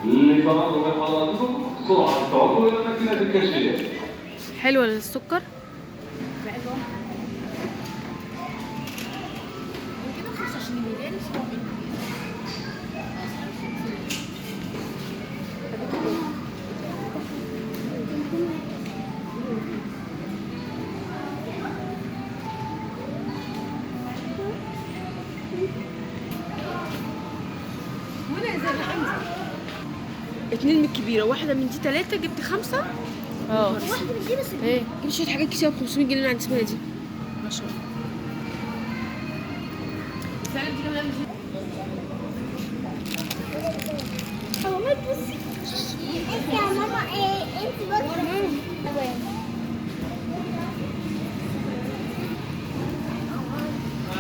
لتنظم حضراتكم سرعة التوجه إلى ماكينة الكاشير. حلوة للسكر. كده 25 جنيه 700. اتنين من الكبيرة، واحدة من دي 3، جبت 5. اه واحدة من دي بس. ايه جبت شوية حاجات كتير ب 500 جنيه من عند اسمها دي. ما شاء الله. ماما بصي انت يا ماما، ايه انت بصي.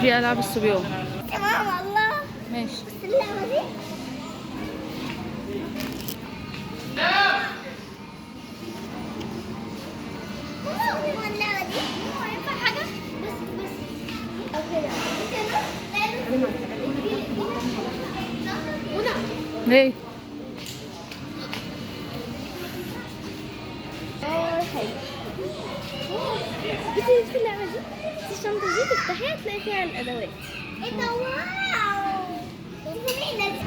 دي ألعاب الصبيان. تمام والله. ماشي. بس اللعبة دي ماما، اللعبة دي ماما ينفع حاجة بس بس او كده. ليه؟ بصي بصي اللعبة دي، الشنطة دي تفتحيها تلاقي فيها الأدوات. ايه ده؟ واو جميلة دي.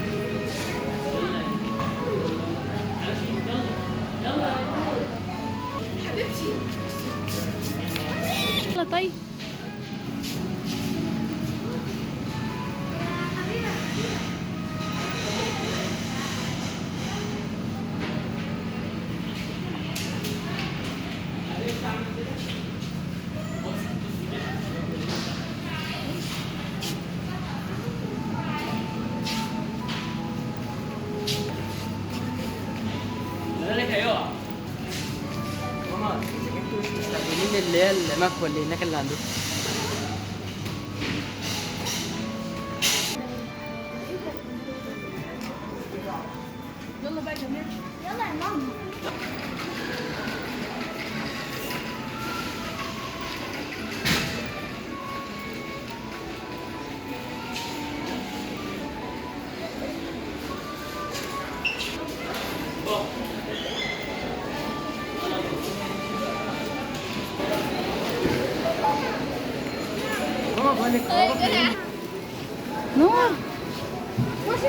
يلا طيب. ماما اذا كنتوا مش مستخدمين اللي هي المكوى اللي هناك اللي عندكم. يلا بقى يا جماعة. يلا يا ماما. ماما بقول لك نور. ماشي.